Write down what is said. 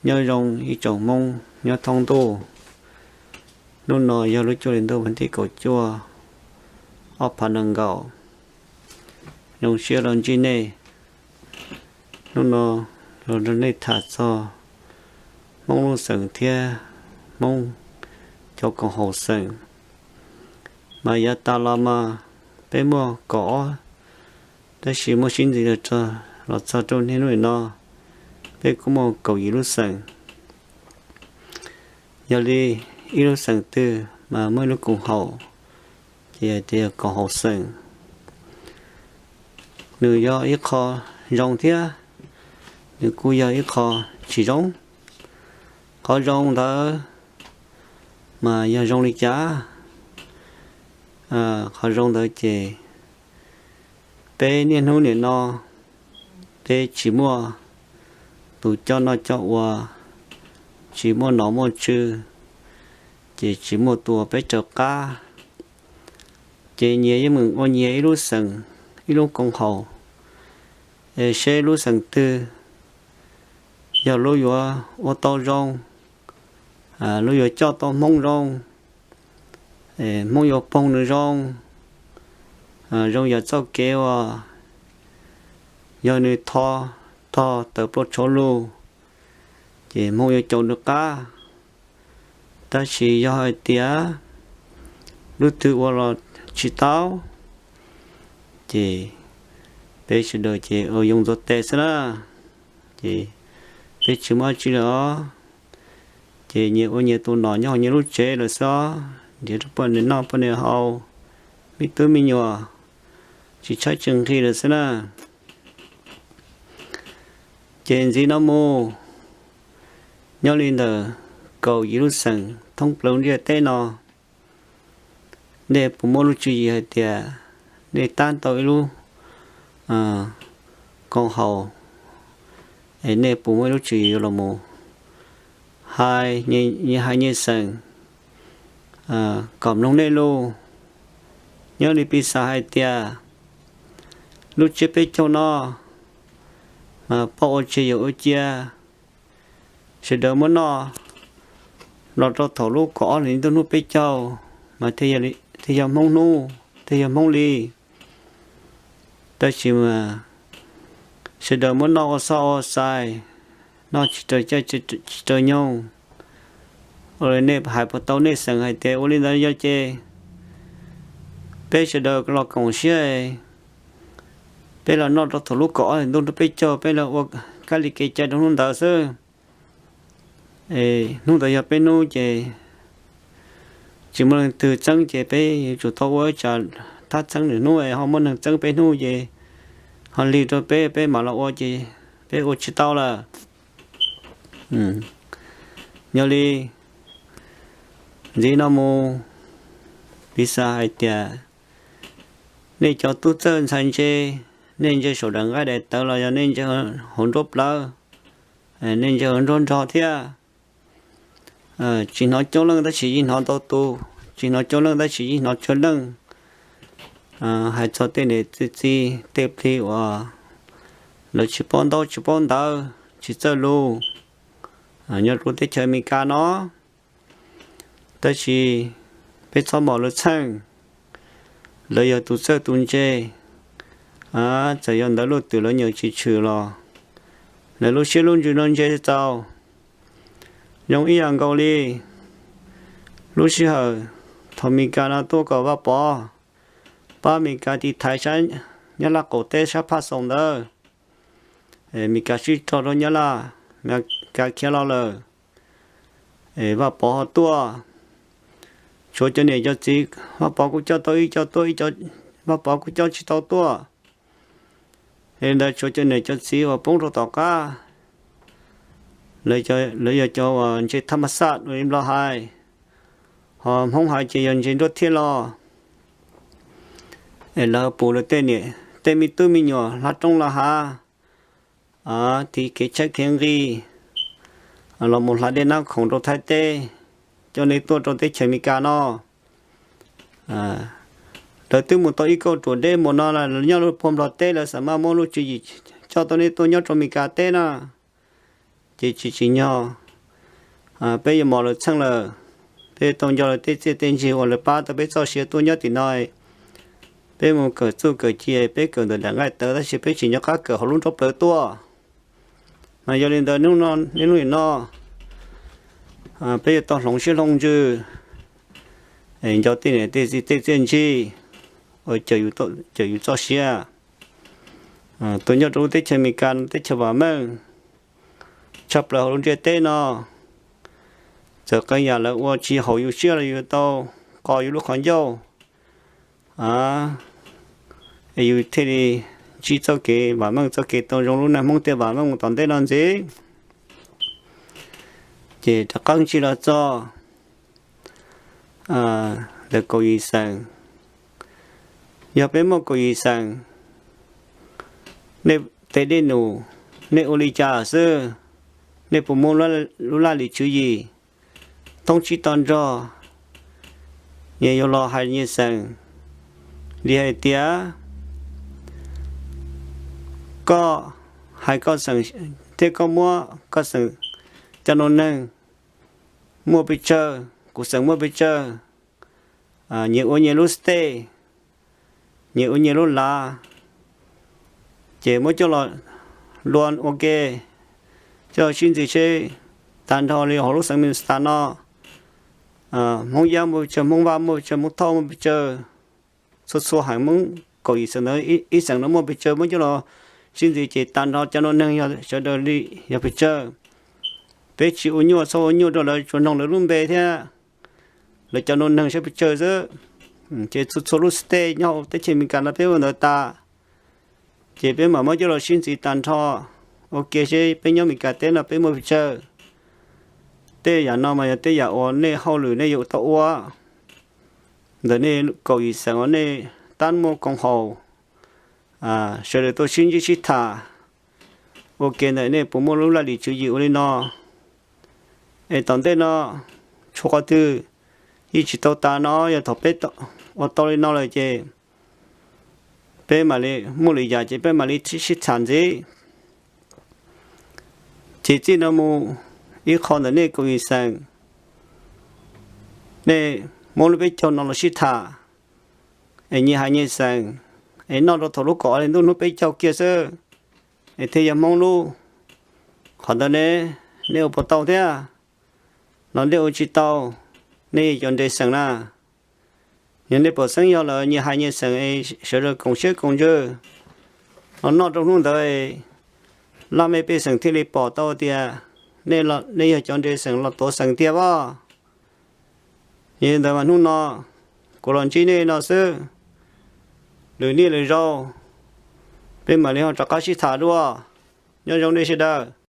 Nyob zoo ib tsoom Hmoob nyob thoob ntuj. Hnub no yog lub cuaj hli ntuj vas thib kaum cuaj, ob phav nees nkaum. Zoo siab los ntsib nej. Hnub no los nrog nej tham txog Hmoob lub xeem thiab Hmoob cov koom haum xeem. Mas yav tas los mas peb muaj kaum ob, tab sis muaj sib ntxiv los txog rau niaj hnub no, peb kuj muaj kaum yim lub xeem. Yog li ib lub xeem twg mas muaj ib lub koom haum, ces tias yog koom haum xeem. Nws yog ib qho zoo thiab nws kuj yog ib qho tsis zoo. Qhov zoo ntawd mas yog zoo li cas? Qhov zoo ntawd ces peb niaj hnub nim no peb tsis muaj tus coj noj coj ua, tsis muaj nom muaj tswv, ces tsis muaj tus uas peb raws qab. Ces nyias yeej meem ua nyias ib lub xeem, ib lub koom haum, es seb lub xeem twg yog lub yuav ua tau zoo, lub yuav coj tau Hmoob zoo, Hmoob yuav poog nws zoo, zoo yam txoj kev uas yog nws tho tog tawm plaws tshauv lug, ces Hmoob yuav caum nws qab. Tab sis yog hais tias lub twg ua los tsis tau, ces peb sawv daws ces ua yoo ntxuav tes xwb na. Ces peb tsis muaj dab tsi lawm os. Ces nyias ua nyias tus nom nyob hauv nyias lub tsev lawm xwb os, nrhiav rau poj niam noj poj niam haus, me tub me nyuam tsis tshaib tsis nqhis lawm xwb na. Ces ntxiv no mus, nyob li ntawm kaum yim lub xeem thoob plaws ntiaj teb no, nej puas muaj lub tswv yim hais tias nej tab tau ib lub koom haum, es nej puas muaj ib lub tswv yim yuav los mus hais nyias hais nyias xeem kom mloog nej lus? Nyob li piv xam hais tias lub tsiab peb caug no mas poj ua tseg yawm ua cia, sawv daws muab noj los rau thaum lub kaum ob hlis ntuj hnub peb caug mas thiaj yog Hmoob hnub, thiaj yog Hmoob li. Tab sis mas sawv daws muab noj ua xoj ua xais, noj tsis raws caij tsis raws nyoog. Ua li nej hais puas tau nej xeem hais tias ua li ntawd yog ces peb sawv daws los koom siab, peb los noj rau thaum lub kaum ob hlis ntuj hnub peb caug, peb los ua kab li kev cai rau hnub ntawd xwb. Hnub ntawd yog peb hnub ces tsis muaj leej twg txeeb ces peb yuav tsum tau ua ib tsam thab txheeb nws hnub, ho muaj neeg txeeb peb hnub ces ho lig rau peb, peb mam los ua ces peb ua tsis tau lawm. Yog li ntxiv no mus, piv xam hais tias nej cov tub txawj ntxhais ntse, nej ntse saum daim nqaij daim tawv los yog nej ntse hauv nruab plawv, nej ntse hauv nruab nrog thiab. Tsis hnov coob leej tab sis yeej hnov ntau tus, tsis hnov coob leej tab sis yeej hnov tsawg leej. Hais txog tej niam tej txiv tej plig uas lawv tsis paub ntaub tsis paub ntawv tsis txawj lus nyob rau teb chaws Amelikas no, tab sis peb txhob mom lawv txheej. Lawv yog tus txawj tus ntse, txawm yog ntawv luj twm lawv nyeem tsis tshwm los lawv lub siab lub ntsws no ntse txaus. Zoo ib yam nkaus li lub sij hawm thaum Amelikas no tuaj kom Vaj Pov pab Amelikas tiv thaiv sab Nyab Laj qaum teb sab Phaj Xoom ntawd, Amelikas sib rog rau Nyab Laj, Amelikas khiav los lawm, Vaj Pov ho tuaj. Tshuav cov niam cov txiv, Vaj Pov kuj coj tau ib co tuaj, Vaj Pov kuj coj tsis tau tuaj. Yog li ntawd tshuav cov niam cov txiv uas poob rau tom qab, lawv yog cov uas ntse thab mas xaj ua li Nplog hais, ho Hmoob hais ces yog ntse nruab thiab los. Es lawv pum lawv tej niam tej me tub me nyuam hla rooj hla hav, tiv kev tshaib kev nqis, los mus hla dej nab khoom rau Thaib teb, coj nej tuaj rau teb chaws Amelikas no. Lawv twb mus tau ib kauj ruam deb mus no lawm, nyob lub puag Nplog teb lawv xav mas muab lub tswv yim coj tau nej tuaj nyob rau Amelikas teb na. ces tsis tsim nyog peb yuav mos lawv txheej lawm. Peb tau nco lawv tej txiaj tej ntsig uas lawv pab tau peb txoj sia tuaj nyob tim no. Peb mus kawm txuj kawm ci, peb kawm ntawm daim nqaij tawv tab sis peb tsis nco qab kawm hauv lub nrob plawv tuaj. Mas yog li ntawd niaj hnub nim no peb yuav tau hloov siab hloov ntsws nco tej niam tej txiv tej txiaj ntsig uas cawm yus txoj sia. Tuaj nyob rau lub teb chaws Amelikas teb chaws vam meej tshaj plaws hauv lub ntiaj teb no, txawm qee yam lawv ua tsis haum yus siab los yus tau qo yus lub qhov ncauj, es yus thiaj li ntsib txoj kev vam meej, txoj kev tau zoo lub neej Hmoob tej vam meej mus tom ntej no ntxiv. Ces rov qab ntsis los txog ntawm kaum yim xeem. Yog peb muaj kaum yim xeem, nej tej dej num, nej ua li cas xwb, nej puas muaj lub laj lim tswv yim thoob tsib to nrog nyias yuav los hais nyias xeem li hais tias koj hais koj xeem thiab koj muab koj xeem cov nus neeg muaj pes tsawg, kuv xeem muaj pes tsawg, nyias ua nyias lub stage, nyias ua nyias lub lav, ces muab coj los luag ua ke, coj los sib ntxiv seb tag nrho li hauv lub xeev Minnesota no, Hmoob Yab muaj pes tsawg, Hmoob Vaj muaj pes tsawg, Hmoob Thoj muaj pes tsawg, txhua txhua heev Hmoob kaum yim xeem ntawd ib xeem no muaj pes tsawg muab coj los sib ntxiv ces tag nrho cov nus neeg yog sawv daws li yog pes tsawg. Peb tsis ua nyuaj txhob ua nyuaj rau lawv, tsuas noog lawv lub npe thiab lawv cov nus neeg saib pes tsawg xwb. Ces txhua txhua lub state nyob hauv teb chaws Amelikas no peb ua ntawd tas, ces peb mam muab coj los sib ntxiv tag nrho ua ke seb peb nyob Amelikas teb no peb muaj pes tsawg. Tej yam no mas yog tej yam uas nej hauj lwm nej yuav tau ua ntawm nej kaum yim xeem uas nej tab muaj koom haum, sawv daws tuaj sib ntsib sib tham ua ke ntawm nej puas muaj lub laj lim tswv yim ua li no. Es tom ntej no tshuav qhov twg yeej tsis tau tas no, yog thaum peb ua tau li no lawm ces peb mam li muaj lwm yam ces peb mam li sib tham ntxiv. Ces txij no mus ib qho ntawm nej kaum yim xeem, nej muab lub peb caug no los sib tham, es nyias hais nyias xeem, es noj rau thaum lub kaum ob hli ntuj hnub peb caug kiag xwb, es thiaj yog Hmoob lub. Qhov ntawd ne, nej ua puas tau thiab? Los nej ua tsis tau, nej yog cov nres xeem na. Yog nej pom xeeb yog lawm nyias hais nyias xeem es sawv daws koom siab koom ntsws, los noj rau hnub ntawd, laj mej pej xeem thiaj li pom tau tias nej yog cov nres xeem los tuav xeem tiag as. Yog li ntawd mas hnub no kuv los ntsib nej no xwb, lwm niaj lwm zaus peb mam li ho rov qab sib tham dua. Nyob zoo nej sawv daws.